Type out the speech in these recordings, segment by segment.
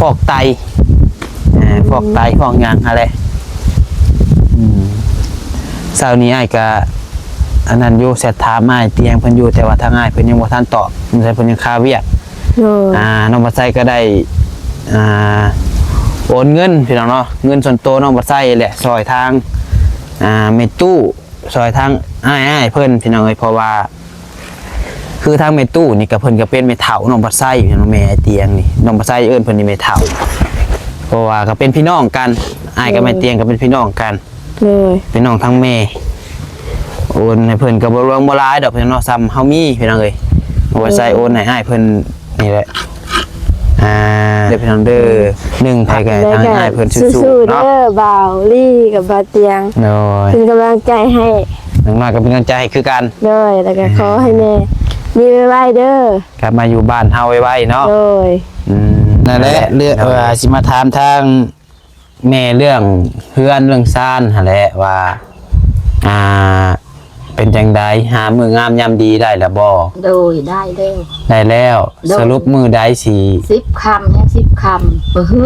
ຟອກໄຕ ເອີ ຟອກໄຕ ອືມ ຟອກຫຍັງຫັ້ນແຫຼະ. ອືມ ເຊົ້ານີ້ອ້າຍກະອັນນັ້ນຢູ່ ແຊັດຖາມອ້າຍຕຽງເພິ່ນຢູ່ ແຕ່ວ່າທາງອ້າຍເພິ່ນຍັງບໍ່ທັນຕອບ ສົງໄສເພິ່ນຍັງຄາວຽກ. ໂດຍ ອ່າ ນ້ອງບັດໄຊກໍໄດ້ ອ່າ ໂອນເງິນ ພີ່ນ້ອງເນາະ ເງິນສ່ວນໂຕນ້ອງບັດໄຊແຫຼະ ຊ່ອຍທາງ ອ່າ ແມ່ຕູ້ ຊ່ອຍທາງອ້າຍ ອ້າຍເພິ່ນ ພີ່ນ້ອງເອີຍ ເພາະວ່າ ຄືທາງແມ່ຕູ້ນີ້ກໍ ເພິ່ນກໍເປັນແມ່ເຖົ້ານ້ອງບັດໄຊ ພີ່ນ້ອງ ແມ່ອ້າຍຕຽງນີ້ ນ້ອງບັດໄຊເອີ້ນເພິ່ນນີ້ແມ່ເຖົ້າ ເພາະວ່າກໍເປັນພີ່ນ້ອງກັນ ອ້າຍກັບແມ່ຕຽງກໍເປັນພີ່ນ້ອງກັນ. ໂດຍ ພີ່ນ້ອງທາງແມ່ ໂອນໃຫ້ເພິ່ນກໍບໍ່ຫຼວງບໍ່ຫຼາຍດອກ ພີ່ນ້ອງເນາະ ສ່ຳເຮົາມີ ພີ່ນ້ອງເອີຍ ນ້ອງບັດໄຊໂອນໃຫ້ອ້າຍເພິ່ນນີ້ແຫຼະ. ອ່າ ເດີພີ່ນ້ອງເດີ ໜຶ່ງ ໃຜກໍໃຫ້ທາງອ້າຍເພິ່ນສູ້ໆເນາະ ເດີບ່າວລີກັບບ່າວຕຽງ. ໂດຍ ເປັນກຳລັງໃຈໃຫ້ ຢ່າງໜ້ອຍກໍເປັນກຳລັງໃຈໃຫ້ຄືກັນ. ໂດຍ ແລ້ວກໍຂໍໃຫ້ແມ່ດີໄວໆເດີ ກັບມາຢູ່ບ້ານເຮົາໄວໆເນາະ. ໂດຍ ອືມ ນັ້ນແຫຼະ ເລື່ອງ ເອີ ຊິມາຖາມທາງ ແມ່ເລື່ອງເຮືອນເລື່ອງຊານຫັ້ນແຫຼະວ່າ ອ່າ ເປັນຈັ່ງໃດ ຫາມື້ງາມຍາມດີໄດ້ແລ້ວບໍ່? ໂດຍ ໄດ້ແລ້ວ ໄດ້ແລ້ວ. ໂດຍ ສະຫຼຸບມື້ໃດຊິ ສິບຄ່ຳ ຍັງສິບຄ່ຳ ບໍ່ຮື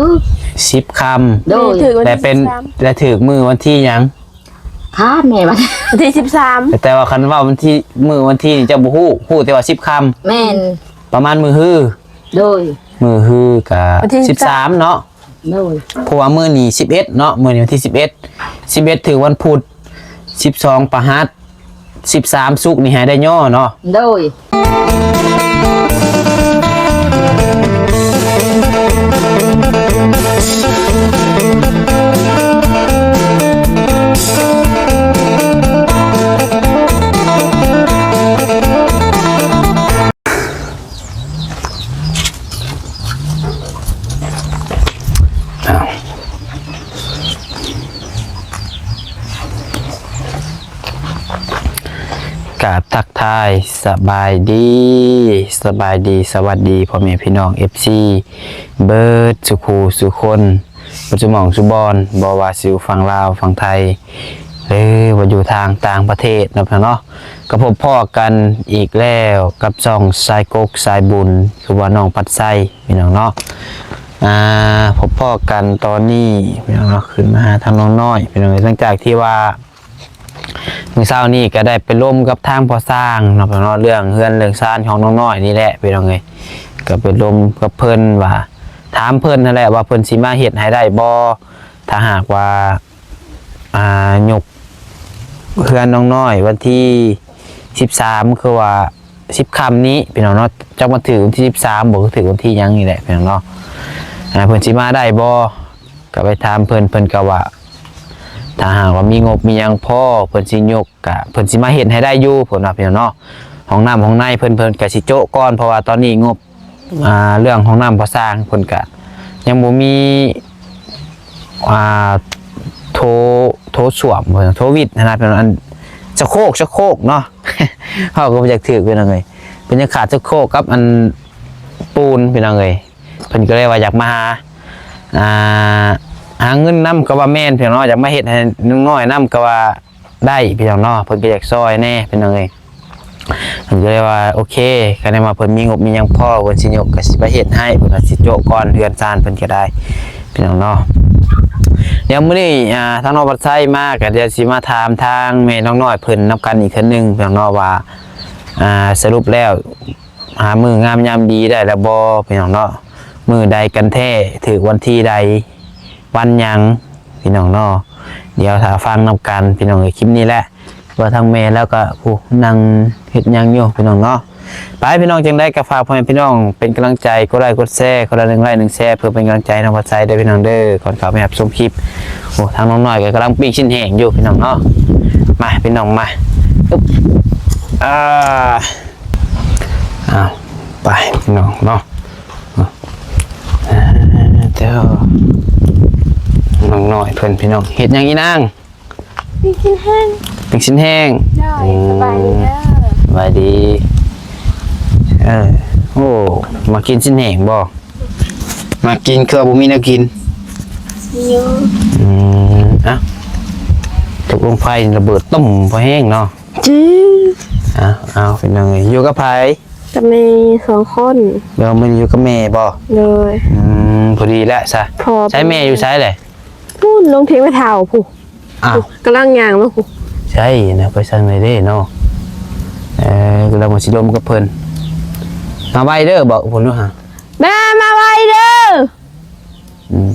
ສິບຄ່ຳ. ໂດຍ ແລະເປັນ ແລະຖືກມື້ວັນທີຫຍັງ? ຖາມແມ່ວ່າ ວັນທີສິບສາມ ແຕ່ວ່າຄັນເວົ້າວັນທີ ມື້ວັນທີນີ້ເຈົ້າບໍ່ຮູ້ ຮູ້ແຕ່ວ່າສິບຄ່ຳ. ແມ່ນ ປະມານມື້ຮື. ໂດຍ ມື້ຮືກະສິບສາມເນາະ. ໂດຍ ເພາະວ່າມື້ນີ້ສິບເອັດເນາະ ມື້ນີ້ວັນທີສິບເອັດ ສິບເອັດຖືກວັນພຸດ ສິບສອງປະຫັດ ສິບສາມສຸກນີ້ໃຫ້ໄດ້ຍໍເນາະ. ໂດຍ ອ້າວ ກາບທັກທາຍສະບາຍດີ ສະບາຍດີ ສະຫວັດດີພໍ່ແມ່ພີ່ນ້ອງ ເອັຟຊີ ເບິດສູ່ຄູ່ສູ່ຄົນ ເບິດສູ່ໝ່ອງສູ່ບ່ອນ ບໍ່ວ່າຊິຢູ່ຝັ່ງລາວຝັ່ງໄທ ຫຼືວ່າຢູ່ທາງຕ່າງປະເທດເນາະ ພີ່ນ້ອງເນາະ. ກໍພົບພໍ້ກັນອີກແລ້ວກັບຊ່ອງສາຍກົກສາຍບຸນ ຄືວ່ານ້ອງພັດໄຊ ພີ່ນ້ອງເນາະ. ອ່າ ພົບພໍ້ກັນຕອນນີ້ ພີ່ນ້ອງເນາະ ຂຶ້ນມາຫາທາງນ້ອງນ້ອຍ ພີ່ນ້ອງເອີຍ. ຫຼັງຈາກທີ່ວ່າມື້ເຊົ້ານີ້ກໍໄດ້ໄປລົມກັບທາງພໍ່ຊ່າງເນາະ ເນາະ ເລື່ອງເຮືອນເລື່ອງຊານຂອງນ້ອງນ້ອຍນີ້ແຫຼະ ພີ່ນ້ອງເອີຍ. ກໍໄປລົມກັບເພິ່ນວ່າ ຖາມເພິ່ນຫັ້ນແຫຼະວ່າເພິ່ນຊິມາເຮັດໃຫ້ໄດ້ບໍ່ ຖ້າຫາກວ່າ ອ່າ ຍົກເຮືອນນ້ອງນ້ອຍວັນທີສິບສາມ ຄືວ່າສິບຄ່ຳນີ້ ພີ່ນ້ອງເນາະ. ຈັກມັນຖືກວັນທີສິບສາມບໍ່ ຄືຖືກວັນທີຫຍັງນີ້ແຫຼະ ພີ່ນ້ອງເນາະ. ອ່າ ເພິ່ນຊິມາໄດ້ບໍ່ ກໍໄປຖາມເພິ່ນ ເພິ່ນກໍວ່າ ຖ້າຫາກວ່າມີງົບມີຫຍັງພໍ ເພິ່ນຊິຍົກ ກະເພິ່ນຊິມາເຮັດໃຫ້ໄດ້ຢູ່ ເພິ່ນວ່າ ພີ່ນ້ອງເນາະ. ຫ້ອງນ້ຳຫ້ອງໃນເພິ່ນ ເພິ່ນກະຊິໂຈະກ່ອນ ເພາະວ່າຕອນນີ້ງົບ ອ່າ ເລື່ອງຫ້ອງນ້ຳພໍ່ຊ່າງເພິ່ນກະຍັງບໍ່ມີ ອ່າ ໂຖ ໂຖສ້ວມ ໂຖວິດຫັ້ນນະ ເປັນອັນ ຊະໂຄກ ຊະໂຄກເນາະ. ເຮົາກໍບໍ່ຢາກຖືກ ພີ່ນ້ອງເອີຍ ເພິ່ນຍັງຂາດຊະໂຄກກັບອັນ ປູນ ພີ່ນ້ອງເອີຍ. ເພິ່ນກໍເລີຍວ່າຢາກມາຫາ ອ່າ ຫາເງິນນຳກໍວ່າແມ່ນ ພີ່ນ້ອງເນາະ ຢາກມາເຮັດໃຫ້ນ້ອງນ້ອຍນຳກໍວ່າໄດ້ ພີ່ນ້ອງເນາະ. ເພິ່ນກໍຢາກຊ່ອຍແດ່ ພີ່ນ້ອງເອີຍ. ເພິ່ນກໍເລີຍວ່າ ໂອເຄ ຄັນແມ່ນວ່າເພິ່ນມີງົບມີຫຍັງພໍ ເພິ່ນຊິຍົກກໍຊິໄປເຮັດໃຫ້ ເພິ່ນວ່າຊິໂຈະກ່ອນເຮືອນຊານເພິ່ນກໍໄດ້ ພີ່ນ້ອງເນາະ. ດຽວມື້ນີ້ ອ່າ ທາງນ້ອງວັດໄຊມາ ກໍດຽວຊິມາຖາມທາງແມ່ນ້ອງນ້ອຍເພິ່ນນຳກັນອີກເທື່ອໜຶ່ງ ພີ່ນ້ອງເນາະ ວ່າ ອ່າ ສະຫຼຸບແລ້ວ ຫາມື້ງາມຍາມດີໄດ້ແລ້ວບໍ່ ພີ່ນ້ອງເນາະ? ມື້ໃດກັນແທ້? ຖືກວັນທີໃດ? ວັນຫຍັງ ພີ່ນ້ອງເນາະ? ດຽວຖ້າຟັງນຳກັນ ພີ່ນ້ອງເອີຍ. ຄລິບນີ້ແຫຼະ ວ່າທາງແມ່ລາວກໍ ຜູ້ ນັ່ງເຮັດຫຍັງຢູ່ ພີ່ນ້ອງເນາະ. ໄປ ພີ່ນ້ອງ ຈັ່ງໃດກໍຝາກພໍ່ແມ່ພີ່ນ້ອງເປັນກຳລັງໃຈ ກົດໄລກົດແຊ ຄົນລະໜຶ່ງໄລໜຶ່ງແຊ ເພື່ອເປັນກຳລັງໃຈໃຫ້ນ້ອງພັດໄຊເດີ ພີ່ນ້ອງເດີ. ກ່ອນເຂົ້າໄປຮັບຊົມຄລິບ ໂອ້ ທາງນ້ອງນ້ອຍກໍກຳລັງປີ້ງຊີ້ນແຫ້ງຢູ່ ພີ່ນ້ອງເນາະ. ມາ ພີ່ນ້ອງ ມາ ອຶບ ອ່າ ອ້າວ ໄປພີ່ນ້ອງເນາະ. ເຈົ້າ ນ້ອງນ້ອຍເພິ່ນ ພີ່ນ້ອງ ເຮັດຫຍັງອີນາງ? ປີ້ງຊີ້ນແຫ້ງ ປີ້ງຊີ້ນແຫ້ງ. ໂດຍ ອືມ ສະບາຍດີເດີ ສະບາຍດີ. ເອີ ໂອ້ ມາກິນຊີ້ນແຫ້ງບໍ່? ມາກິນ ຄືວ່າບໍ່ມີແນວກິນ? ມີຢູ່. ອືມ ອ່ະ ຕົກລົງໄຟລະເບີດຕຸ້ມ ພໍແຮງເນາະ. ອືມ ອ່ະ ເອົາ ເປັນຫຍັງ ຢູ່ກັບໃຜ? ກັບແມ່ສອງຄົນ. ດຽວມື້ນີ້ຢູ່ກັບແມ່ບໍ່? ໂດຍ. ອືມ ພໍດີແລ້ວຊະ. ພໍ່ ໃສແມ່ຢູ່ໃສແຫຼະ? ພຸ້ນ ລົງເຖງແມ່ເຖົ້າພຸ້ນ. ອ້າວ ກຳລັງຍ່າງມາພຸ້ນ. ໃສນະ ໄປໃສແມ່ເດ້ເນາະ? ເອີ ກຳລັງວ່າຊິລົມກັບເພິ່ນ. ມາໄວເດີ ບອກເພິ່ນດູຫາ. ແມ່ມາໄວເດີ. ອືມ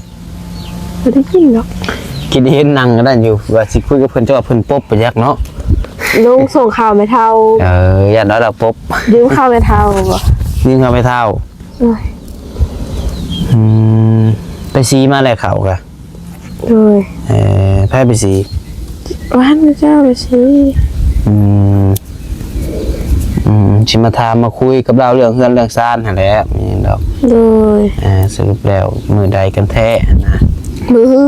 ບໍ່ໄດ້ຍິນດອກ. ຄິດເຫັນນັ່ງກັນນັ້ນຢູ່ ວ່າຊິຄຸຍກັບເພິ່ນ ແຕ່ວ່າເພິ່ນປົບໄປຈັກເນາະ. ລຸງສົ່ງຂ່າວແມ່ເຖົ້າ. ເອີ ຢ້ານວ່າລາວປົບ. ຢືມຂ່າວແມ່ເຖົ້າບໍ? ຢືມຂ່າວແມ່ເຖົ້າ. ໂອ້ຍ ອືມ ໄປສີມາແລ້ວເຂົາກະ. ໂດຍ. ເອີ ໃຜໄປສີ? ວ່ານເຈົ້າໄປສີ. ອືມ ອືມ ຊິມາຖາມມາຄຸຍກັບລາວເລື່ອງເຮືອນເລື່ອງຊານຫັ້ນແຫຼະ ມີຫຍັງດອກ. ໂດຍ. ເອີ ສະຫຼຸບແລ້ວມື້ໃດກັນແທ້ຫັ້ນນະ? ມື້ຮື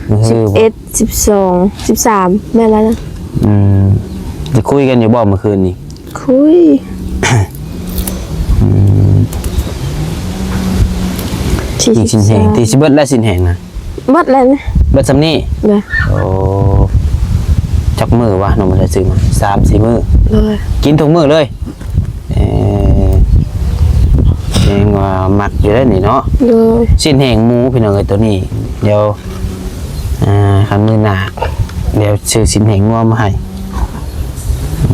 ມື້ຮືບໍ? ສິບເອັດ ສິບສອງ ສິບສາມ ແມ່ນແລ້ວນະ. ອືມ ໄດ້ຄຸຍກັນຢູ່ບໍ່ມື້ຄືນນີ້? ຄຸຍ. ອືມ ທີ່ຊິນແຫ້ງ ທີ່ຊິເບິດແລ້ວ ຊິນແຫ້ງນະ? ເບິດແລ້ວນະ. ເບິດສ່ຳນີ້? ໂດຍ. ໂອ້ ຈັກມື້ວະ ນ້ອງບໍ່ໄດ້ຊື້ມາ? ສາມສີ່ມື້. ໂດຍ. ກິນທຸກມື້ເລີຍ? ເອີ ແສດງວ່າມັກຢູ່ເດ້ນີ້ເນາະ. ໂດຍ. ຊິນແຫ້ງໝູພີ່ນ້ອງເອີຍ ໂຕນີ້ ດຽວ ອ່າ ຄັນມື້ໜ້າ ດຽວຊື້ຊິນແຫ້ງງົວມາໃຫ້.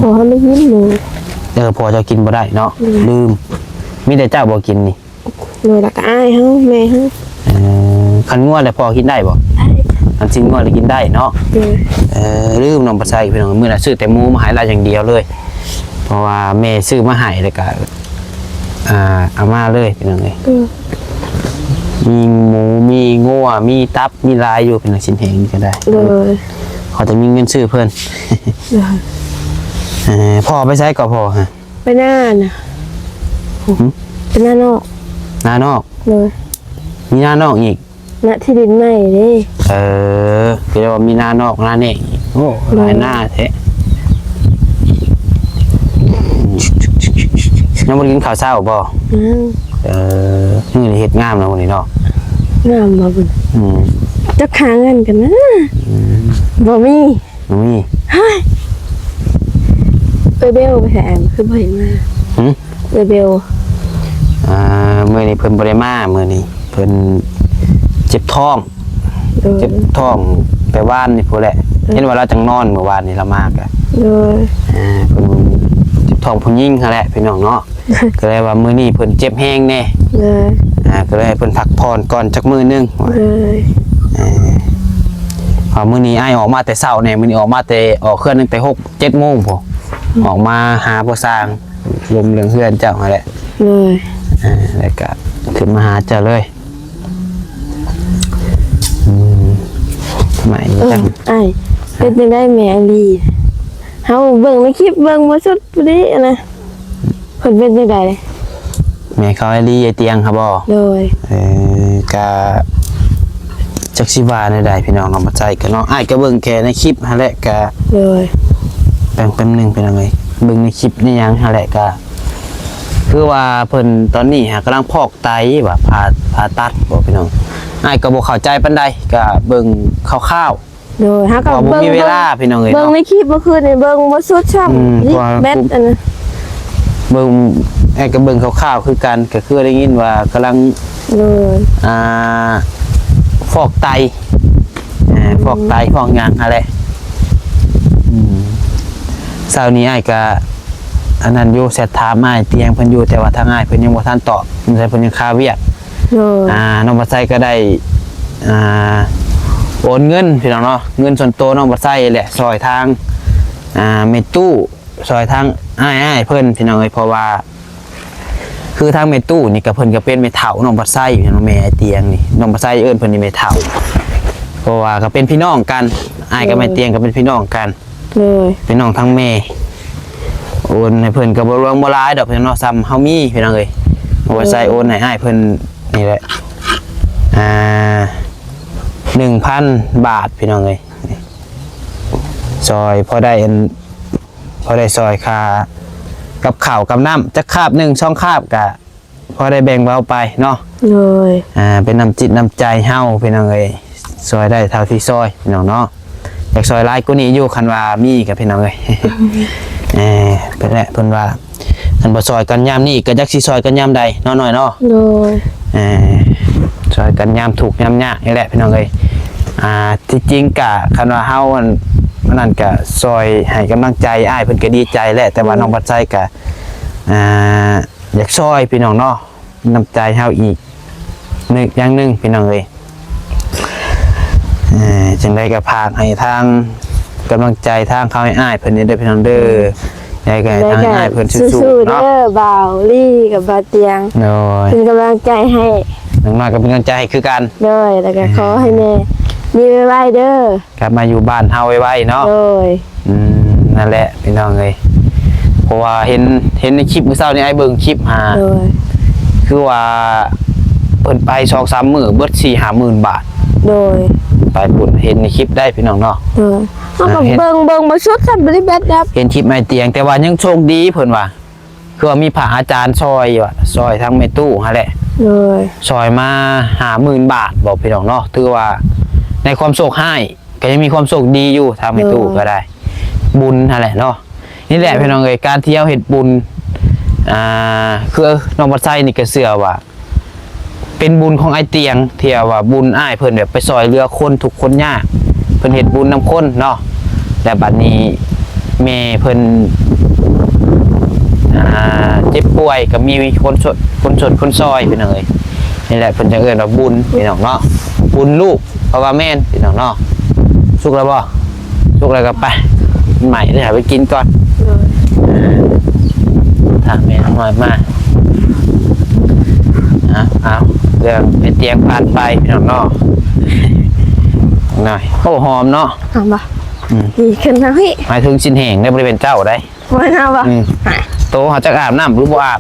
ບໍ່ທັນໄດ້ກິນໝູ. ເອີ ພໍ່ເຈົ້າກິນບໍ່ໄດ້ເນາະ. ອືມ ລືມ. ມີແຕ່ເຈົ້າບໍ່ກິນນີ້? ໂດຍ ແລ້ວກໍອ້າຍເຮົາ ແມ່ເຮົາ. ເອີ ຄັນງົວແລ້ວພໍ່ກິນໄດ້ບໍ່? ໄດ້. ຄັນຊີ້ນງົວແລ້ວກິນໄດ້ເນາະ. ໂດຍ. ເອີ ລືມ ນ້ອງປາໄຊ ພີ່ນ້ອງ ມື້ນັ້ນຊື້ແຕ່ໝູມາໃຫ້ລາວຢ່າງດຽວເລີຍ ເພາະວ່າແມ່ຊື້ມາໃຫ້ ແລ້ວກໍ ອ່າ ເອົາມາເລີຍ ພີ່ນ້ອງເອີຍ. ໂດຍ. ມີໝູ ມີງົວ ມີຕັບ ມີຫຼາຍຢູ່ ພີ່ນ້ອງ ຊິນແຫ້ງນີ້ກໍໄດ້. ໂດຍ. ຂໍແຕ່ມີເງິນຊື້ເພິ່ນ. ໂດຍ. ເອີ ພໍ່ໄປໃສກໍພໍ່? ຮະ ໄປນານະ. ຫຶ? ໄປນານອກ. ນານອກ? ໂດຍ. ມີນານອກອີກ? ນາທີ່ດິນໃໝ່ເດ້. ເອີ ກໍເລີຍວ່າມີນານອກນາແນກອີກ. ໂອ້ ໂດຍ. ຫຼາຍນາແທ້. ຍັງບໍ່ໄດ້ກິນເຂົ້າເຊົ້າບໍ່? ຍັງ. ເອີ ມື້ນີ້ເຮັດງາມເນາະມື້ນີ້ເນາະ. ງາມບໍ່ບຸນ? ອືມ. ຈັກຫາເງິນກັນນະ. ອືມ. ບໍ່ມີ. ບໍ່ມີ. ເຮີ້ຍ ເອື້ອຍເບວໄປໃສ ຄືບໍ່ເຫັນມາ? ຫຶ? ເອື້ອຍເບວ. ອ່າ ມື້ນີ້ເພິ່ນບໍ່ໄດ້ມາ ມື້ນີ້ເພິ່ນເຈັບທ້ອງ. ໂດຍ. ເຈັບທ້ອງແຕ່ວານນີ້ພຸ້ນແຫຼະ. ໂດຍ. ເຫັນວ່າລາວຈັ່ງນອນມື້ວານນີ້ລາວມາກະ. ໂດຍ. ອ່າ ເພິ່ນເຈັບທ້ອງຜູ້ຍິງຫັ້ນແຫຼະ ພີ່ນ້ອງເນາະ. ກໍເລີຍວ່າມື້ນີ້ເພິ່ນເຈັບແຮງແດ່. ໂດຍ. ອ່າ ກໍເລີຍໃຫ້ເພິ່ນພັກຜ່ອນກ່ອນຈັກມື້ໜຶ່ງ. ໂດຍ. ເອີ ເພາະມື້ນີ້ອ້າຍອອກມາແຕ່ເຊົ້າແດ່ ມື້ນີ້ອອກມາແຕ່ ອອກເຮືອນຕັ້ງແຕ່ຫົກເຈັດໂມງພຸ້ນ. ອືມ. ອອກມາຫາພໍ່ຊ່າງ ລົມເລື່ອງເຮືອນເຈົ້າຫັ້ນແຫຼະ. ໂດຍ. ເອີ ແລ້ວກະຂຶ້ນມາຫາເຈົ້າເລີຍ. ອືມ ໃໝ່ ເອີ ຈັ່ງ ອ້າຍ ເປັນຈັ່ງໃດແມ່ອາລີ? ເຮົາເບິ່ງໃນຄລິບ ເບິ່ງບໍ່ສຸດພຸ້ນເດ້ນະ ເພິ່ນເປັນຈັ່ງໃດ? ແມ່ເຂົາອາລີ ຍາຍຕຽງຫັ້ນບໍ? ໂດຍ. ເອີ ກະຈັກຊິວ່າແນວໃດພີ່ນ້ອງເນາະ ບໍ່ໃສ່ກະເນາະ ອ້າຍກະເບິ່ງແຕ່ໃນຄລິບຫັ້ນແຫຼະ ກະ ໂດຍ ແປັບ ແປັບໜຶ່ງພີ່ນ້ອງເອີຍ ເບິ່ງໃນຄລິບໃນຫຍັງຫັ້ນແຫຼະ ກະ ຄືວ່າເພິ່ນຕອນນີ້ຫາກຳລັງຟອກໄຕວ່າ ຜ່າ ຜ່າຕັດບໍພີ່ນ້ອງ ອ້າຍກໍບໍ່ເຂົ້າໃຈປານໃດ ກໍເບິ່ງຄ່າວໆ. ໂດຍ ເຮົາກໍເບິ່ງ ເພາະວ່າບໍ່ມີເວລາພີ່ນ້ອງເອີຍ ເບິ່ງໃນຄລິບເມື່ອຄືນນີ້ ເບິ່ງບໍ່ສຸດຊ້ຳ ອືມ ແບັດອັນນັ້ນ ເບິ່ງ ອ້າຍກໍເບິ່ງຄ່າວໆຄືກັນ ກໍຄືໄດ້ຍິນວ່າກຳລັງ ໂດຍ ອ່າ ຟອກໄຕ ອ່າ ອືມ ຟອກໄຕ ຟອກຫຍັງຫັ້ນແຫຼະ ອືມ ເຊົ້ານີ້ອ້າຍກໍ ອັນນັ້ນຢູ່ ແຊັດຖາມອ້າຍຕຽງເພິ່ນຢູ່ ແຕ່ວ່າທາງອ້າຍເພິ່ນຍັງບໍ່ທັນຕອບ ສົງໄສເພິ່ນຍັງຄາວຽກ ໂດຍ ອ່າ ນ້ອງບັດໄຊກໍໄດ້ ອ່າ ໂອນເງິນພີ່ນ້ອງເນາະ ເງິນສ່ວນໂຕນ້ອງບັດໄຊແຫຼະ ຊ່ອຍທາງ ອ່າ ແມ່ຕູ້ ຊ່ອຍທາງອ້າຍ ອ້າຍເພິ່ນພີ່ນ້ອງເອີຍ ເພາະວ່າ ຄືທາງແມ່ຕູ້ນີ້ກໍ ເພິ່ນກໍເປັນແມ່ເຖົ້ານ້ອງບັດໄຊ ແມ່ອ້າຍຕຽງນີ້ ນ້ອງບັດໄຊເອີ້ນເພິ່ນນີ້ແມ່ເຖົ້າ ເພາະວ່າກໍເປັນພີ່ນ້ອງກັນ ອ້າຍກັບແມ່ຕຽງກໍເປັນພີ່ນ້ອງກັນ ໂດຍ ພີ່ນ້ອງທາງແມ່ ໂອນໃຫ້ເພິ່ນກໍບໍ່ຫຼວງບໍ່ຫຼາຍດອກພີ່ນ້ອງເນາະ ສ່ຳເຮົາມີພີ່ນ້ອງເອີຍ ນ້ອງບັດໄຊໂອນໃຫ້ອ້າຍເພິ່ນນີ້ແຫຼະ ອ່າ ໜຶ່ງພັນບາດພີ່ນ້ອງເອີຍ ຊ່ອຍພໍໄດ້ອັນ ພໍໄດ້ຊ່ອຍຄ່າກັບເຂົ້າກັບນ້ຳ ຈັກຄາບໜຶ່ງສອງຄາບກະພໍໄດ້ແບ່ງເບົາໄປເນາະ ໂດຍ ອ່າ ເປັນນ້ຳຈິດນ້ຳໃຈເຮົາພີ່ນ້ອງເອີຍ ຊ່ອຍໄດ້ເທົ່າທີ່ຊ່ອຍພີ່ນ້ອງເນາະ ຢາກຊ່ອຍຫຼາຍກວ່ານີ້ຢູ່ ຄັນວ່າມີກະພີ່ນ້ອງເອີຍ ເອີ ເພິ່ນແຫຼະ ເພິ່ນວ່າ ຄັນບໍ່ຊ່ອຍກັນຍາມນີ້ກໍຈັກຊິຊ່ອຍກັນຍາມໃດເນາະ ນ້ອຍເນາະ ໂດຍ ເອີ ຊ່ອຍ ກັນຍາມທຸກຍາມຍາກນີ້ແຫຼະພີ່ນ້ອງເອີຍ. ອ່າ ທີ່ຈິງກະຄັນວ່າເຮົາອັນ ອັນນັ້ນກະຊ່ອຍໃຫ້ກຳລັງໃຈອ້າຍເພິ່ນກະດີໃຈແຫຼະ ແຕ່ວ່າ ອືມ ນ້ອງບັດໄຊກະ ອ່າ ຢາກຊ່ອຍພີ່ນ້ອງເນາະ ນ້ຳໃຈເຮົາອີກ ໜຶ່ງ ຢ່າງໜຶ່ງພີ່ນ້ອງເອີຍ. ເອີ ຈັ່ງໃດກໍຝາກໃຫ້ທາງກຳລັງໃຈທາງເຂົາໃຫ້ອ້າຍເພິ່ນນີ້ເດີພີ່ນ້ອງເດີ. ໃດກໍໃຫ້ທາງອ້າຍເພິ່ນສູ້ໆເນາະ ເດີບ່າວລີກັບບ່າວຕຽງ ໂດຍ ເປັນກຳລັງໃຈໃຫ້ ຢ່າງໜ້ອຍກໍເປັນກຳລັງໃຈໃຫ້ຄືກັນ ໂດຍ ແລ້ວກໍຂໍໃຫ້ແມ່ມີໄວໆເດີ ກັບມາຢູ່ບ້ານເຮົາໄວໆເນາະ ໂດຍ. ອືມ ນັ້ນແຫຼະພີ່ນ້ອງເອີຍ ເພາະວ່າເຫັນ ເຫັນໃນຄລິບມື້ເຊົ້ານີ້ ອ້າຍເບິ່ງຄລິບຫາ ໂດຍ ຄືວ່າເພິ່ນໄປສອງສາມມື້ເບິດສີ່ຫ້າໝື່ນບາດ ໂດຍ ໄປພຸ້ນ ເຫັນໃນຄລິບໄດ໋ພີ່ນ້ອງເນາະ ໂດຍ ເຮົາກໍ ອ່າ ເຫັນ ເບິ່ງ ເບິ່ງບໍ່ສຸດ ຄັນບໍ່ໄດ້ແບັດດັບ ເຫັນຄລິບອ້າຍຕຽງ ແຕ່ວ່າຍັງໂຊກດີເພິ່ນວ່າ ຄືວ່າມີພະອາຈານຊ່ອຍວ່າ ຊ່ອຍທາງແມ່ຕູ້ຫັ້ນແຫຼະ ໂດຍ ຊ່ອຍມາຫ້າໝື່ນບາດບໍພີ່ນ້ອງເນາະ ຖືວ່າໃນຄວາມໂຊກຮ້າຍ ກໍຍັງມີຄວາມໂຊກດີຢູ່ ທາງແມ່ຕູ້ ໂດຍ ກໍໄດ້ ບຸນຫັ້ນແຫຼະເນາະ. ນີ້ແຫຼະ ໂດຍ ພີ່ນ້ອງເອີຍ ການທີ່ເຮົາເຮັດບຸນ ອ່າ ຄືນ້ອງບັດໄຊນີ້ກໍເຊື່ອວ່າ ເປັນບຸນຂອງອ້າຍຕຽງ ທີ່ວ່າບຸນອ້າຍເພິ່ນແບບໄປຊ່ອຍເຫຼືອຄົນທຸກຄົນຍາກ ເພິ່ນເຮັດບຸນນຳຄົນເນາະ ແລ້ວບັດນີ້ແມ່ເພິ່ນ ອ່າ ເຈັບປ່ວຍ ກໍມີຄົນຊົດ ຄົນຊົດຄົນຊ່ອຍ ພີ່ນ້ອງເອີຍ. ນີ້ແຫຼະ ເພິ່ນຈັ່ງເອີ້ນວ່າບຸນ ພີ່ນ້ອງເນາະ ບຸນລູກ ເພາະວ່າແມ່ນ ພີ່ນ້ອງເນາະ. ສຸກແລ້ວບໍ່? ສຸກແລ້ວກໍໄປ ໃໝ່ເລີຍ ຫາໄປກິນກ່ອນ ໂດຍ ຖ້າແມ່ນ້ອຍມາ. ເອົາ ເອົາ ເລື່ອງໄປຕຽງຜ່ານໄປ ພີ່ນ້ອງເນາະ ໜ້ອຍ. ໂອ້ ຫອມເນາະ ຫອມບໍ່? ອືມ ດີຂຶ້ນນະພີ່ ໝາຍເຖິງຊີ້ນແຫ້ງໄດ໋ ບໍ່ໄດ້ເປັນເຈົ້າໄດ໋. ບໍ່ເອົາບໍ່? ອືມ ໂຕເຮົາຈັກອາບນ້ຳຫຼືບໍ່ອາບ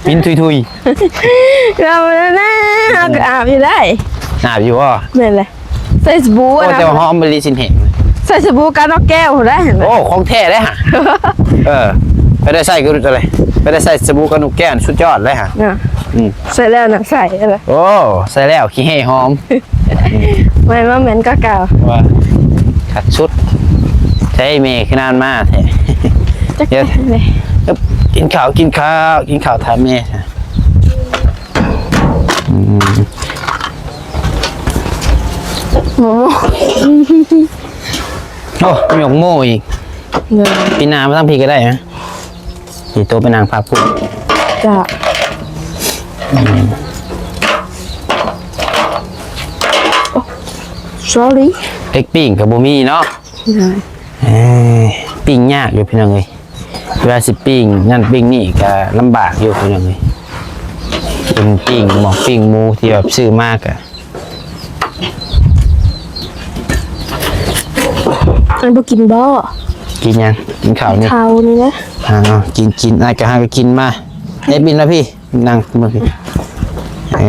ປິ່ນທຸຍໆ. ເຮົານັ້ນນະ ເຮົາກໍອາບຢູ່ໄດ໋. ອາບຢູ່ບໍ່? ແມ່ນແຫຼະ ໃສ່ສະບູ ໂອ້ ນະ ແຕ່ວ່າຫອມອີ່ຫຼີຊີ້ນແຫ້ງ ໃສ່ສະບູການນົກແກ້ວພຸ້ນໄດ໋. ໂອ້ ຂອງແທ້ເດ້ຫະ. ເອີ ໄປໄດ້ໃຊ້ກໍຮູ້ຈັກເລີຍ ໄປໄດ້ໃຊ້ສະບູການນົກແກ້ວ ສຸດຍອດເລີຍຫະ. ອືມ ໃສ່ແລ້ວນະ ໃສ່ແລ້ວ ໂອ້ ໃສ່ແລ້ວຂີ້ແຮ່ຫອມ. ແມ່ນບໍ່? ແມ່ນກວ່າເກົ່າວ່າ ຄັກສຸດ. ໃຊ້ແມ່ຄືນານມາແທ້ ຈັກ ດຽວ ແມ່ ກິນເຂົ້າ ກິນເຂົ້າ ກິນເຂົ້າຖ້າແມ່. ອືມ ໂອ້ ມີໝາກໂມອີກ ເອີ ປີໜ້າມາທາງພີ້ກໍໄດ້ນະ. ຊິໂຕໄປນັ່ງພັກພຸ້ນ ຈ້າ ອືມ ໂອ້ sorry ເຫຼັກປີ້ງກໍບໍ່ມີເນາະ. ໂດຍ ເອີ ປີ້ງຍາກຢູ່ພີ່ນ້ອງເອີຍ ເວລາຊິປີ້ງນັ້ນປີ້ງນີ້ກໍລຳບາກຢູ່ພີ່ນ້ອງເອີຍ. ເປັນປີ້ງໝອກປີ້ງໝູທີ່ແບບຊື້ມາກໍ ອັນບໍ່ກິນບໍ່? ກິນຫຍັງ? ກິນເຂົ້ານີ້ ເຂົ້ານີ້ນະ. ອ່າ ກິນ ກິນ ອ້າຍກໍຫາກໍກິນມາ. ເອັດບິນມາພີ້ ນັ່ງມາພີ້. ເອີ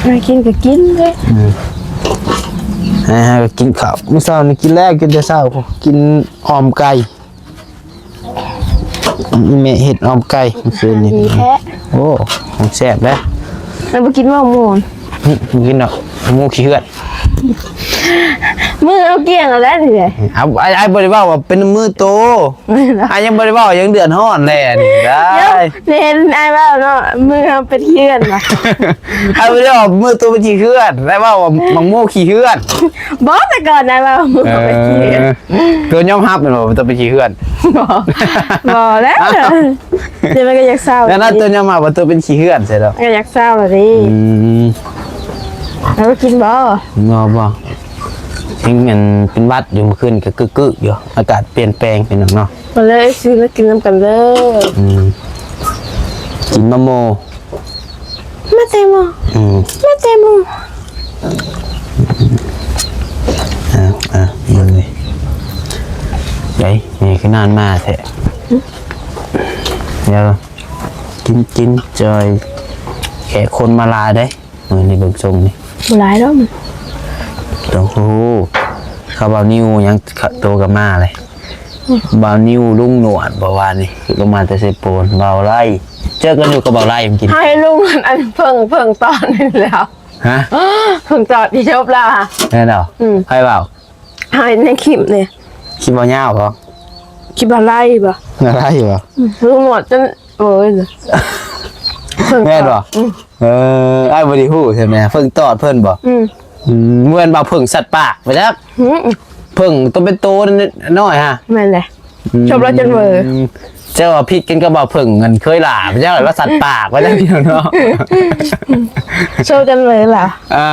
ຫາກິນກໍກິນເດ້. ອືມ ຫາ ຫາກໍກິນເຂົ້າ. ມື້ເຊົ້ານີ້ກິນແລ້ວ ກິນແຕ່ເຊົ້າ ກິນອ່ອມໄກ່. ແມ່ເຮັດອ່ອມໄກ່ມື້ຄືນນີ້ ດີແທ້. ໂອ້ ຂອງແຊບເດ້. ແລ້ວບໍ່ກິນໝາກໝູ? ຫຶ ບໍ່ກິນດອກ ໝູຂີ້ເຫືອນ. ມືເຮົາກ້ຽງແລ້ວນີ້. ເອົາ ອ້າຍ ອ້າຍບໍ່ໄດ້ເວົ້າວ່າເປັນມືໂຕ. ອ້າຍຍັງບໍ່ໄດ້ເວົ້າຫຍັງ ເດືອດຮ້ອນແລ້ວນີ້ໄດ້. ເຫັນອ້າຍເວົ້າເນາະ ມືເຮົາເປັນຂີ້ເຫືອນວ່າ. ອ້າຍບໍ່ໄດ້ເວົ້າມືໂຕເປັນຂີ້ເຫືອນ ອ້າຍເວົ້າວ່າໝາກໝູຂີ້ເຫືອນ. ບໍ່ ແຕ່ກ່ອນອ້າຍເວົ້າມືເຮົາເປັນຂີ້ເຫືອນ. ເອີ ຕົວຍອມຮັບແມ່ນບໍ່ ຕົວເປັນຂີ້ເຫືອນ? ບໍ່ ບໍ່ແລ້ວ. ດຽວມັນກໍຢາກເຊົາ ແລ້ວນະ ຕົວຍອມຮັບວ່າຕົວເປັນຂີ້ເຫືອນໃຊ່ດອກ ກໍຢາກເຊົາແລ້ວເດ້. ອືມ ເອົາກິນບໍ່? ບໍ່ ບໍ່ ຍັງອັນເປັນຫວັດຢູ່ ມື້ຄືນກໍກຶກໆຢູ່ ອາກາດປ່ຽນແປງພີ່ນ້ອງເນາະ. ມາເລີຍ ຊື້ມາກິນນຳກັນເດີ. ອືມ ກິນມະໂມ ມາແຕໂມ ອືມ ມາແຕໂມ. ເອົາ ເອົາ ເອົາເລີຍ ໄດ້ ແມ່ຄືນານມາແທ້. ຫຶ ດຽວ ກິນ ກິນ ຈອຍ ແຂກຄົນມາຫຼາຍເດ້. ມື້ນີ້ເບິ່ງຊົງນີ້ ບໍ່ຫຼາຍດອກ. ໂອ້ໂຫ ເຂົາເວົ້ານິວຫຍັງ ໂຕກໍມາເລີຍ. ອືມ ເວົ້ານິວລຸງໜວດ ບໍ່ວ່ານີ້ ລົງມາແຕ່ເຊໂປນ ເວົ້າໄລ່ ເຈີກັນຢູ່ກັບເວົ້າໄລ່ມື້ກີ້ ໃຫ້ລຸງອັນເພິ່ງ ເພິ່ງຕອນນີ້ແລ້ວ. ຮະ ເພິ່ງຕອນທີ່ຈົບແລ້ວຫະ. ແມ່ນບໍ່? ອືມ ໃຜເວົ້າ? ເຮົາເຫັນໃນຄລິບນີ້ ຄລິບເວົ້າຍາວບໍ່? ຄລິບເວົ້າໄລ່ບໍ່? ເວົ້າໄລ່ບໍ່? ອືມ ລຸງໜວດຈົນ ໂອ້ຍ ເວົ້າ ແມ່ນບໍ່? ອືມ ເອີ ອ້າຍບໍ່ໄດ້ຮູ້ໃຊ່ໄໝ? ເພິ່ງຕອດເພິ່ນບໍ່? ອືມ ອືມ ແມ່ນບໍ່? ເພິ່ງສັດປາກໄປຈັກ ອືມ ເພິ່ງໂຕເປັນໂຕນ້ອຍຫະ ແມ່ນແຫຼະ. ອືມ ຊົບລາວຈົນເວີ ເຈົ້າວ່າຜິດກັນກັບບ່າວເຜິ້ງ ອັນເຄີຍຫຼ້າ ເຈົ້າວ່າສັດປາກວ່າຊັ້ນເນາະ ຊົບຈົນເວີລະ ອ່າ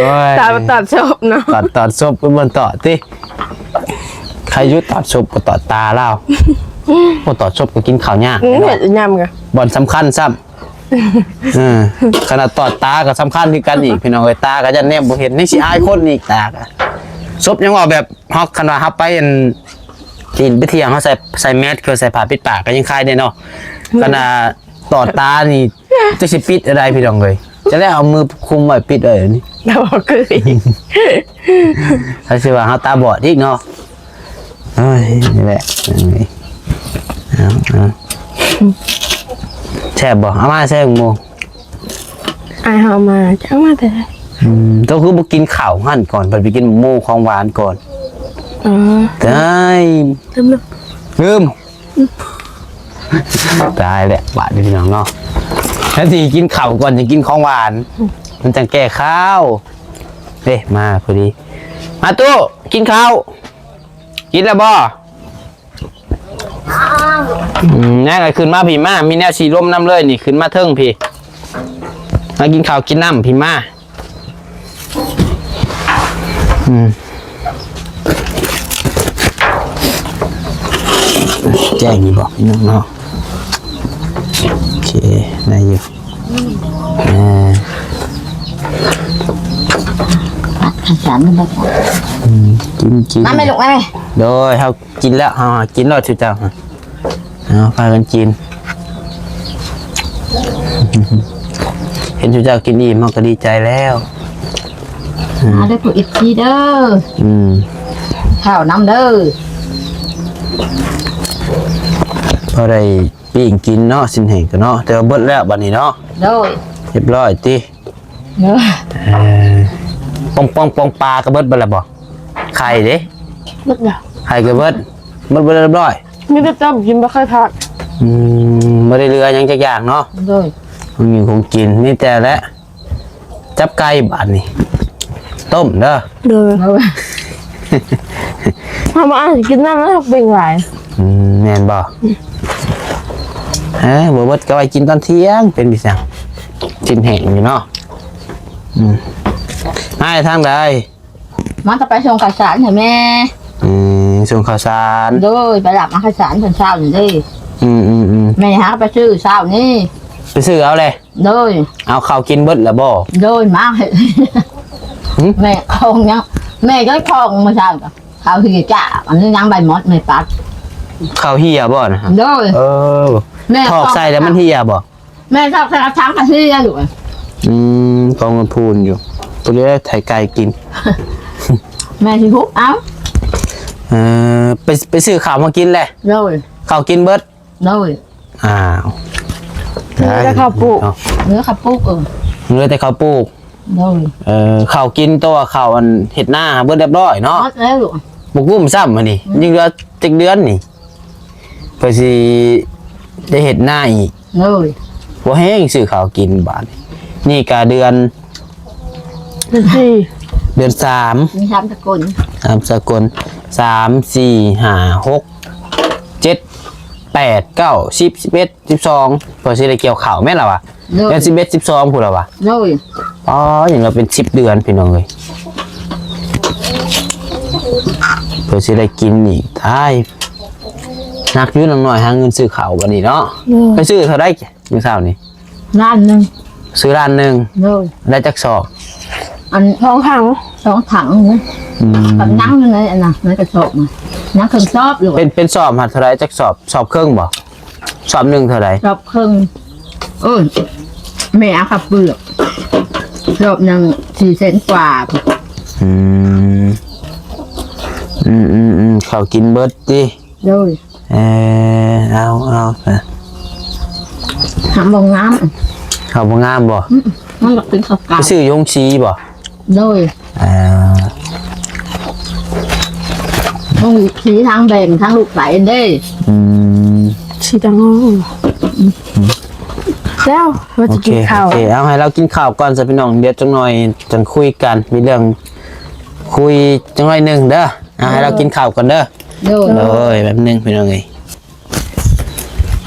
ໂອ້ຍ ຕອນ ຕອນຊົບເນາະ ຕອນ ຕອນຊົບເພິ່ນບໍ່ຕອດຕິ ໃຄຢູ່ຕອນຊົບບໍ່ຕອດຕາລາວ ບໍ່ຕອດຊົບກໍກິນເຂົ້າຍາກ ອືມ ເນາະ ເຮັດຍາມກະ ບ່ອນສຳຄັນຊ້ຳ ເອີ ຂະໜາດຕອດຕາກໍສຳຄັນຄືກັນອີກ ພີ່ນ້ອງເອີຍ ຕາກໍຢ້ານແນມບໍ່ເຫັນ ຍັງຊິອາຍຄົນອີກ ຕາກໍ ສົບຍັງວ່າແບບ ເຮົາ ຄັນວ່າເຮົາໄປອັນ ກິນໄປທ່ຽງ ເຮົາໃສ່ ໃສ່ແມສ ຄືໃສ່ຜ້າປິດປາກກໍຍັງຄາຍໄດ້ເນາະ ແມ່ນ ຄັນວ່າຕອດຕານີ້ ຈັກຊິປິດແນວໃດ ພີ່ນ້ອງເອີຍ ຈະໄດ້ເອົາມືຄຸມໄວ້ປິດໄວ້ນີ້ ແລ້ວບໍ່ຄືອີກ ເຮົາຊິວ່າເຮົາຕາບອດອີກເນາະ. ໂອ້ຍ ນີ້ແຫຼະ ເອົາ ເອົາ ແຊບບໍ່? ເອົາມາແຊບໝູ່ ອ້າຍເຮົາເອົາມາ ຈັກເອົາມາແຕ່ໃສ? ອືມ ໂຕຄືບໍ່ກິນເຂົ້າຫັ້ນກ່ອນ ໄປ ໄປກິນໝູ່ຂອງຫວານກ່ອນ? ອໍ ຕາຍ ລືມ ລືມ ຕາຍແລ້ວ ບາດນີ້ພີ່ນ້ອງເນາະ ແທນທີ່ກິນເຂົ້າກ່ອນ ຈະກິນຂອງຫວານ ມັນຈັ່ງແກ້ຄາວ. ເດ້ ມາພໍດີ ມາຕູ້ ກິນເຂົ້າ ກິນແລ້ວບໍ່? ອືມ ແນວໃດຂຶ້ນມາພີ້ ມາ ມີແນວສີລົມນຳເລີຍນີ້ ຂຶ້ນມາເທິງພີ້ ມາກິນເຂົ້າກິນນ້ຳພີ້ ມາ ອືມ ແຈ້ງຢູ່ບໍ່ພີ່ນ້ອງເນາະ? ໂອເຄ ໄດ້ຢູ່ ເອີ ອືມ ກິນ ກິນ ມາແມ່ລູກ ມາແມ່ ໂດຍ ເຮົາ ກິນແລ້ວ ເຮົາຫາກິນໂລດ ຊຸເຈົ້າ ເອົາ ພາກັນກິນ ເຫັນຊຸເຈົ້າກິນອີ່ມ ເຮົາກໍດີໃຈແລ້ວ ມາເດີຜູ້ເອັຟຊີເດີ ອືມ ເຂົ້ານຳເດີ ພໍໄດ້ປີ້ງກິນເນາະ ຊີ້ນແຫ້ງກໍເນາະ ແຕ່ວ່າເບິດແລ້ວບັດນີ້ເນາະ ໂດຍ ຮຽບຮ້ອຍຕິ ເອີ ເອີ ປ່ອງໆ ປ່ອງປາກໍເບິດເບິດແລ້ວບໍ່? ໄຂ່ເດ້ ເບິດແລ້ວ ໄຂ່ກໍເບິດ ເບິດເບິດຮຽບຮ້ອຍ ມີແຕ່ຕົ້ມກິນ ບໍ່ເຄີຍທອດ ອືມ ບໍ່ໄດ້ເຫຼືອຫຍັງຈັກຢ່າງເນາະ ໂດຍ ຂອງຢູ່ຂອງກິນ ມີແຕ່ແຫຼະ ຈັບໄກ່ບາດນີ້ ຕົ້ມເດີ ໂດຍ ເຮົາບໍ່ອາດກິນນ້ຳແລ້ວ ເປັນຫຼາຍ ອືມ ແມ່ນບໍ່? ອືມ ເອີ ບໍ່ເບິດກໍໄວ້ກິນຕອນທ່ຽງ ເປັນໄປຊັ້ນ ຊີ້ນແຫ້ງຢູ່ເນາະ ອືມ ມາທາງໃດ? ມັນກໍໄປສົ່ງເຂົ້າສານໃຫ້ແມ່ ອືມ ສົ່ງເຂົ້າສານ ໂດຍ ໄປຮັບເອົາເຂົ້າສານເພິ່ນເຊົ້ານີ້ເດ້ ອືມໆໆ ແມ່ຫາໄປຊື້ເຊົ້ານີ້ ໄປຊື້ເອົາແຫຼະ ໂດຍ ເອົາເຂົ້າກິນເບິດແລ້ວບໍ່? ໂດຍ ມາໃຫ້ ຫຶ? ແມ່ຂອງຫຍັງ ແມ່ກໍຂອງມື້ເຊົ້າ ເຂົ້າເຫຍຈ້າ ອັນນີ້ຍັງໃບໝົດ ແມ່ປັດ ເຂົ້າເຫຍບໍ່ນະ? ໂດຍ ເອີ ແມ່ຖອກໃສ່ແລ້ວມັນເຫຍບໍ່? ແມ່ຊອກໃສ່ກະຖາງກະເຊຍຢູ່ ອືມ ກອງກະພຸນຢູ່ ບໍ່ໄດ້ໄຖໄກ່ກິນ ແມ່ຊິຫຸບເອົາ ເອີ ໄປ ໄປຊື້ເຂົ້າມາກິນແຫຼະ ໂດຍ ເຂົ້າກິນເບິດ ໂດຍ ອ້າວ ເຫຼືອແຕ່ເຂົ້າປູກ ເນາະ ເຫຼືອເຂົ້າປູກ ເອີ ເຫຼືອແຕ່ເຂົ້າປູກ ໂດຍ ເອີ ເຂົ້າກິນ ແຕ່ວ່າເຂົ້າອັນເຮັດນາເບິດຮຽບຮ້ອຍເນາະ ໝົດແລ້ວ ບໍ່ກຸ້ມຊ້ຳ ອັນນີ້ ອືມ ຍັງເຫຼືອຈັກເດືອນນີ້ ເພື່ອຊິໄດ້ເຮັດນາອີກ ໂດຍ ບໍ່ແຮງຊື້ເຂົ້າກິນບາດນີ້ ນີ້ກະເດືອນ ເດືອນສີ່ ເດືອນສາມ ມີສາມສະກົນ ສາມສະກົນ ສາມ ສີ່ ຫ້າ ຫົກ ເຈັດ ແປດ ເກົ້າ ສິບ ສິບເອັດ ສິບສອງ ເພື່ອຊິໄດ້ກ່ຽວເຂົ້າແມ່ນລະວະ ໂດຍ ເດືອນສິບເອັດ ສິບສອງພຸ້ນລະວະ ໂດຍ ອໍ ຍັງເຫຼືອເປັນສິບເດືອນພີ່ນ້ອງເອີຍ ເພື່ອຊິໄດ້ກິນອີກ ຕາຍ ໜັກຢູ່ນາງນ້ອຍຫາເງິນຊື້ເຂົ້າບັດນີ້ເນາະ ໂດຍ ໄປຊື້ເທົ່າໃດມື້ເຊົ້ານີ້? ລ້ານໜຶ່ງ ຊື້ລ້ານໜຶ່ງ ໂດຍ ໄດ້ຈັກສອບ? ອັນ ສອງຖັງ ສອງຖັງນີ້ ອືມ ກັບຍັງຢູ່ໃນອັນນະ ໃນກະສອບນະ ຍັງເຄິ່ງສອບຢູ່ ເປັນ ເປັນສອບຫັ້ນເທົ່າໃດ? ຈັກສອບ? ສອບເຄິ່ງບໍ່? ສອບໜຶ່ງເທົ່າໃດ? ສອບເຄິ່ງ ເອີ ແມ່ເອົາເຂົ້າເປືອກ ສອບໜຶ່ງສີ່ແສນກວ່າ ອືມ ອືມໆໆ ເຂົ້າກິນເບິດຕິ? ໂດຍ ເອີ ເອົາ ເອົາ ຫາບໍ່ງາມ ເຂົ້າບໍ່ງາມບໍ່? ອືມ ມັນກໍເປັນຂາວໆ ໄປຊື້ຢູ່ໂຮງສີບໍ່? ໂດຍ ເອີ ໂຮງສີທາງແບ່ງທາງລູກໄປເດ້ ອືມ ສີຕາງໂງ່ ອືມ ແລ້ວວ່າ ໂອ ຈະ ເຄ ກິນເຂົ້າ ໂອເຄ ເອົາໃຫ້ລາວກິນເຂົ້າກ່ອນຊະພີ່ນ້ອງ ດຽວຈັກໜ່ອຍຈັ່ງຄຸຍກັນ ມີເລື່ອງຄຸຍຈັກໜ່ອຍໜຶ່ງເດີ. ເອົາໃຫ້ລາວກິນເຂົ້າກ່ອນເດີ. ໂດຍ ໂດຍ ແປັບໜຶ່ງພີ່ນ້ອງເອີຍ.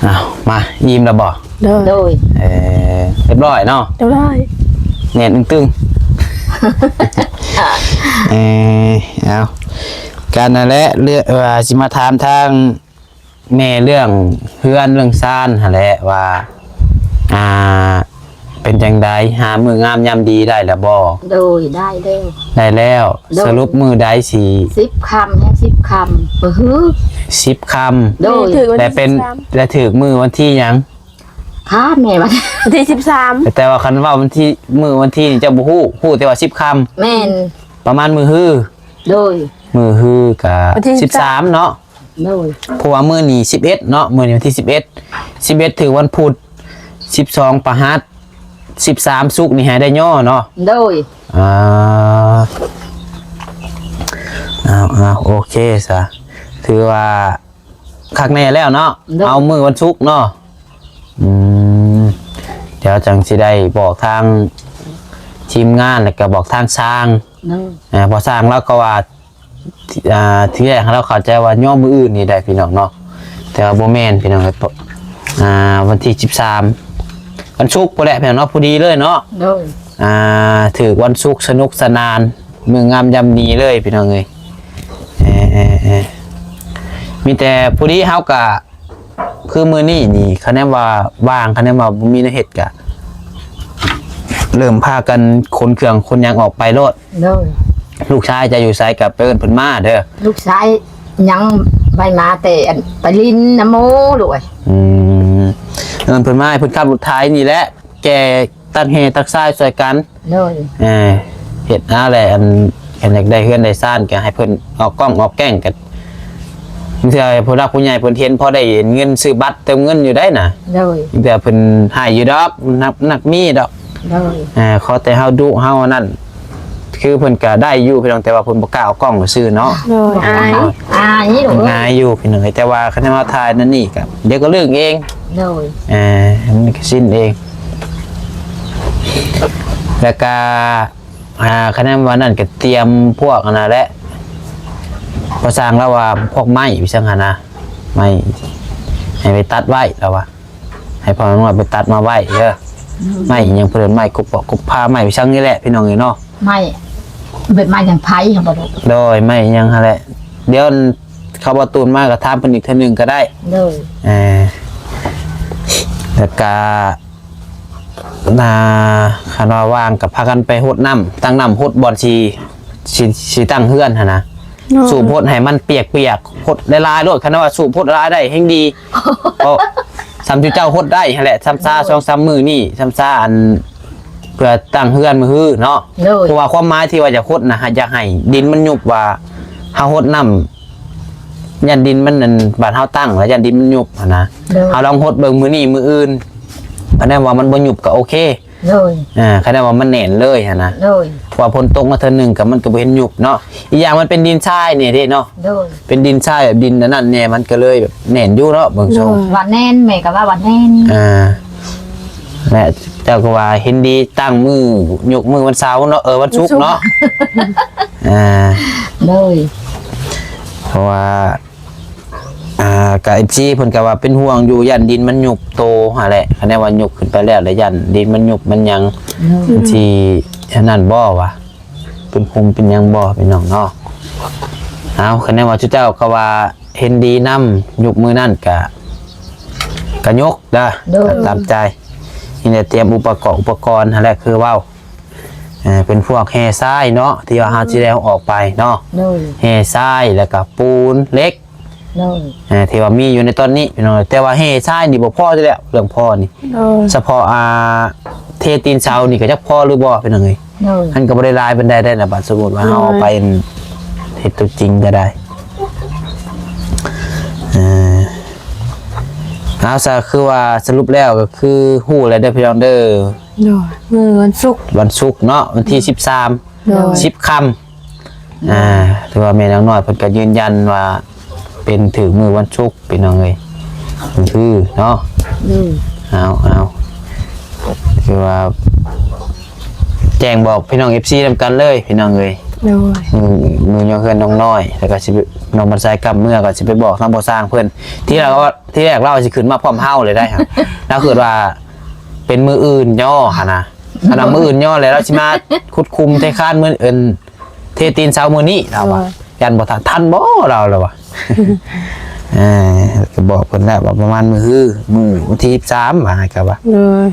ເອົາ ມາ ອີ່ມແລ້ວບໍ່? ໂດຍ ໂດຍ ເອີ ຮຽບຮ້ອຍເນາະ? ຮຽບຮ້ອຍ ແໜ້ນຕຶງໆ. ເອີ ເອົາ ກະນັ້ນແຫຼະ ເລື່ອງວ່າຊິມາຖາມທາງ ແມ່ເລື່ອງເຮືອນເລື່ອງຊານຫັ້ນແຫຼະວ່າ ອ່າ ເປັນຈັ່ງໃດ ຫາມື້ງາມຍາມດີໄດ້ແລ້ວບໍ່? ໂດຍ ໄດ້ແລ້ວ ໄດ້ແລ້ວ. ໂດຍ ສະຫຼຸບມື້ໃດຊິ ສິບຄ່ຳ ແຮງສິບຄ່ຳ ມື້ຮື ສິບຄ່ຳ. ໂດຍ ແລະເປັນ ແລະຖືກມື້ວັນທີຫຍັງ? ຖາມແມ່ວ່າ ວັນທີສິບສາມ. ແຕ່ວ່າຄັນເວົ້າວັນທີ ມື້ວັນທີນີ້ເຈົ້າບໍ່ຮູ້ ຮູ້ແຕ່ວ່າສິບຄ່ຳ. ແມ່ນ ປະມານມື້ຮື. ໂດຍ ມື້ຮືກະ ວັນທີສິບສາມ ສິບສາມເນາະ. ໂດຍ ເພາະວ່າມື້ນີ້ສິບເອັດເນາະ ມື້ນີ້ວັນທີສິບເອັດ ສິບເອັດຖືກວັນພຸດ ສິບສອງປະຫັດ ສິບສາມສຸກນີ້ໃຫ້ໄດ້ຍໍເນາະ. ໂດຍ ອ່າ ເອົາໆ ໂອເຄຊະ ຖືວ່າຄັກແນ່ແລ້ວເນາະ. ໂດຍ ເອົາມື້ວັນສຸກເນາະ. ອືມ ດຽວຈັ່ງຊິໄດ້ບອກທາງທີມງານ ແລ້ວກໍບອກທາງຊ່າງ. ໂດຍ ເອີ ເພາະຊ່າງລາວກໍວ່າ ອ່າ ທີແລກເຮົາເຂົ້າໃຈວ່າຍໍມື້ອື່ນນີ້ໄດ້ພີ່ນ້ອງເນາະ ແຕ່ວ່າບໍ່ແມ່ນພີ່ນ້ອງເອີຍ. ອ່າ ວັນທີສິບສາມ ວັນສຸກພຸ້ນແຫຼະພີ່ນ້ອງເນາະ ພໍດີເລີຍເນາະ. ໂດຍ ອ່າ ຖືກວັນສຸກ ສະໜຸກສະໜານ ມື້ງາມຍາມດີເລີຍພີ່ນ້ອງເອີຍ. ເອີ ເອີ ເອີ ມີແຕ່ພໍດີເຮົາກະ ຄືມື້ນີ້ນີ້ ຄະແນນວ່າວ່າງ ຄະແນນວ່າບໍ່ມີແນວເຮັດກະ ເລີ່ມພາກັນຂົນເຄື່ອງຂົນຫຍັງອອກໄປໂລດ. ໂດຍ ລູກຊາຍຈະຢູ່ໃສກະໄປເອີ້ນເພິ່ນມາເດີ. ລູກຊາຍຍັງໄປມາແຕ່ອັນໄປຫຼິ້ນນຳໝູ່ລູກເອີຍ. ອືມ ເອີ້ນເພິ່ນມາ ໃຫ້ເພິ່ນຂັບລົດໄຖນີ້ແຫຼະ ແກ່ຕັກແຮ່ຕັກຊາຍຊ່ວຍກັນ. ໂດຍ ເອີ ເຮັດຫາແຫຼະ ອັນ ຄັນຢາກໄດ້ເຮືອນໄດ້ຊານກໍໃຫ້ເພິ່ນອອກກ້ອງອອກແກ້ງກັນ ບາງເທື່ອຜູ້ຫຼັກຜູ້ໃຫຍ່ເພິ່ນເຫັນ ພໍໄດ້ເງິນຊື້ບັດເຕີມເງິນຢູ່ໄດ້ນະ. ໂດຍ ບາງເທື່ອເພິ່ນໃຫ້ຢູ່ດອກ ນັກ ນັກມີດອກ. ໂດຍ ເອີ ຂໍແຕ່ເຮົາດຸເຮົາອັນນັ້ນ ຄືເພິ່ນກໍໄດ້ຢູ່ພີ່ນ້ອງ ແຕ່ວ່າເພິ່ນບໍ່ກ້າອອກກ້ອງຊື່ເນາະ. ໂດຍ ອາຍ ອາຍຢູ່ພີ່ນ້ອງ ແຕ່ວ່າຄັນວ່າຖ່າຍນັ້ນນີ້ກໍ ດຽວກໍເລື່ອງເອງ. ໂດຍ ເອີ ມັນກໍສິ້ນເອງ ແລ້ວກໍ ອ່າ ຄະແນນວ່ານັ້ນກໍຕຽມພວກອັນນັ້ນແຫຼະ ພາສາລາວວ່າພວກໄມ້ຈັ່ງຊັ້ນນະ ໄມ້ໃຫ້ໄປຕັດໄວ້ ລາວວ່າ ໃຫ້ພໍ່ນ້ອຍໄປຕັດມາໄວ້ເດີ. ໄມ້ຫຍັງເພິ່ນເອີ້ນໄມ້ກົບເປາະກົບພາ ໄມ້ຈັ່ງນີ້ແຫຼະພີ່ນ້ອງເອີຍເນາະ. ໄມ້ແບບໄມ້ຫຍັງໄຜ່ຫັ້ນບໍ່? ໂດຍ ໄມ້ຫຍັງຫັ້ນແຫຼະ ດຽວເຂົາບໍ່ຕູນມາກໍຖາມເພິ່ນອີກເທື່ອໜຶ່ງກໍໄດ້. ໂດຍ ເອີ ແລ້ວກໍ ນາ ຄັນວ່າວ່າງກໍພາກັນໄປຫົດນ້ຳ ຕັ້ງນ້ຳຫົດບ່ອນຊິ ຊິ ຊິຕັ້ງເຮືອນຫັ້ນນະ. ໂດຍ ສູບຫົດໃຫ້ມັນປຽກໆ ຫົດຫຼາຍໆໂລດ ຄັນວ່າສູບຫົດຫຼາຍໄດ້ແຮ່ງດີ ເພາະສ່ຳຈຸເຈົ້າຫົດໄດ້ຫັ້ນແຫຼະ ສ່ຳຊາ ໂດຍ ສອງສາມມື້ນີ້ ສ່ຳຊາ ອັນ ເພື່ອຕັ້ງເຮືອນມື້ຮືເນາະ. ໂດຍ ເພາະວ່າຄວາມໝາຍທີ່ວ່າຢາກຫົດນະ ຢາກໃຫ້ດິນມັນຍຸບ ວ່າເຮົາຫົດນ້ຳ ຢ້ານດິນມັນ ອັນ ບາດເຮົາຕັ້ງແລ້ວຢ້ານດິນມັນຍຸບຫັ້ນນະ. ໂດຍ ເຮົາລອງຫົດເບິ່ງມື້ນີ້ມື້ອື່ນ ຄັນແນນວ່າມັນບໍ່ຍຸບກໍໂອເຄ. ໂດຍ ອ່າ ຄັນແນນວ່າມັນແໜ້ນເລີຍຫັ້ນນະ. ໂດຍ ເພາະວ່າຝົນຕົກມາເທື່ອໜຶ່ງກໍມັນກໍບໍ່ເຫັນຍຸບເນາະ. ອີກຢ່າງມັນເປັນດິນຊາຍນີ້ເດ້ເນາະ. ໂດຍ ເປັນດິນຊາຍ ແບບດິນອັນນັ້ນແດ່ ມັນກໍເລີຍແບບແໜ້ນຢູ່ເນາະ ເບິ່ງຊົງ. ໂດຍ ວ່າແໜ້ນ ແມ່ກໍວ່າ ວ່າແໜ້ນ. ອ່າ ແລະເຈົ້າກໍວ່າເຫັນດີຕັ້ງມື້ ຍົກມື້ວັນເສົາເນາະ ເອີ ວັນສຸກເນາະ. ອ່າ ໂດຍ ເພາະວ່າ ອ່າ ກະ ເອັຟຊີ ເພິ່ນກະວ່າເປັນຫ່ວງຢູ່ ຢ້ານດິນມັນຍຸບໂຕຫັ້ນແຫຼະ ຄັນແນນວ່າຍຸບຂຶ້ນໄປແລ້ວ ແລ້ວຢ້ານດິນມັນຍຸບມັນຫຍັງ ໂດຍ ມັນຊິອັນນັ້ນບໍ່ວະ ເປັນພູມເປັນຫຍັງບໍ່ ພີ່ນ້ອງເນາະ. ເອົາ ຄັນແນນວ່າເຈົ້າກໍວ່າເຫັນດີນຳ ຍຸບມື້ນັ້ນກະ ກະຍົກເດີ. ໂດຍ ຕາມໃຈ ມີແຕ່ຕຽມອຸປະກອບ ອຸປະກອນຫັ້ນແຫຼະ ຄືເວົ້າ ເປັນພວກແຮ່ຊາຍເນາະ ທີ່ວ່າເຮົາຊິໄດ້ເອົາອອກໄປເນາະ. ໂດຍ ແຮ່ຊາຍ ແລ້ວກະປູນ ເຫຼັກ ໂດຍ ທີ່ວ່າມີຢູ່ໃນຕອນນີ້ພີ່ນ້ອງ. ແຕ່ວ່າແຮ່ຊາຍນີ້ບໍ່ພໍຢູ່ແລ້ວ ເລື່ອງພໍນີ້. ໂດຍ ສະເພາະ ອ່າ ເທຕີນເສົານີ້ກໍຈັກພໍຫຼືບໍ່ພີ່ນ້ອງເອີຍ. ໂດຍ ມັນກໍບໍ່ໄດ້ຫຼາຍປານໃດໄດ໋ນະ ບາດສົມມຸດວ່າເຮົາເອົາໄປເຮັດຕົວຈິງກໍໄດ້. ເອີ ເອົາຊະ ຄືວ່າສະຫຼຸບແລ້ວກໍຄືຮູ້ແລ້ວເດີພີ່ນ້ອງເດີ. ໂດຍ ມື້ວັນສຸກ ວັນສຸກເນາະ ວັນທີສິບສາມ. ໂດຍ ສິບຄ່ຳ. ອ່າ ຖືວ່າແມ່ນາງນ້ອຍເພິ່ນກໍຢືນຢັນວ່າເປັນຖືກມື້ວັນສຸກ ພີ່ນ້ອງເອີຍ ຄືເນາະ. ອືມ ເອົາ ເອົາ ຄືວ່າ ແຈ້ງບອກພີ່ນ້ອງເອັຟຊີນຳກັນເລີຍພີ່ນ້ອງເອີຍ. ໂດຍ ມື້ ມື້ຍ້ອງເຮືອນນ້ອງນ້ອຍ ແລ້ວກໍຊິໄປ ນ້ອງບັນໄຊກັບເມືອ ກໍຊິໄປບອກທາງພໍ່ຊ່າງເພິ່ນ. ທີແລກວ່າ ທີແລກລາວຊິຂຶ້ນມາພ້ອມເຮົາເລີຍໄດ໋ ລາວຄິດວ່າເປັນມື້ອື່ນຍໍຫັ້ນນະ. ຄັນວ່າມື້ອື່ນຍໍແລ້ວ ລາວຊິມາຂຸດຂຸມເທຄານມື້ອື່ນ ເທຕີນເສົາມື້ນີ້ລາວວ່າ. ໂດຍ ຢ້ານບໍ່ທັນ ທັນບໍ່ລາວລະວ່າ. ເອີ ກໍບອກເພິ່ນແລ້ວວ່າປະມານມື້ຮື ມື້ວັນທີສິບສາມວ່າ ກໍວ່າ. ໂດຍ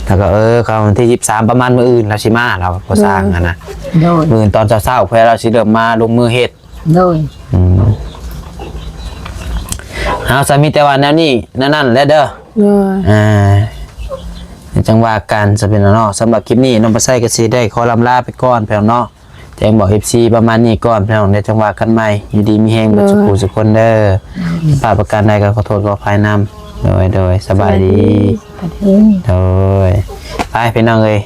ແລ້ວກໍ ເອີ ກໍວັນທີສິບສາມ ປະມານມື້ອື່ນລາວຊິມາ ລາວ ພໍ່ຊ່າງຫັ້ນນະ. ໂດຍ ມື້ອື່ນຕອນເຊົ້າໆ ເພື່ອລາວຊິເລີ່ມມາລົງມືເຮັດ. ໂດຍ ອືມ ເຮົາກໍມີແຕ່ວ່າແນວນີ້ແນວນັ້ນແຫຼະເດີ. ໂດຍ ອ່າ ຈັ່ງວ່າກັນຊະພີ່ນ້ອງເນາະ. ສຳລັບຄລິບນີ້ ນ້ອງປາໄຊກໍຊິໄດ້ຂໍລ່ຳລາໄປກ່ອນພີ່ນ້ອງເນາະ. ແຈ້ງບອກເອັຟຊີປະມານນີ້ກ່ອນພີ່ນ້ອງ ແລ້ວຈັ່ງວ່າກັນໃໝ່. ຢູ່ດີມີແຮງເບິດ ໂດຍ ສູ່ຜູ້ສູ່ຄົນເດີ. ຜິດພາດປະການໃດກໍຂໍໂທດຂໍອະໄພນຳ. ໂດຍ ໂດຍ ສະບາຍດີ. ສະບາຍດີ. ໂດຍ ໄປພີ່ນ້ອງເອີຍ.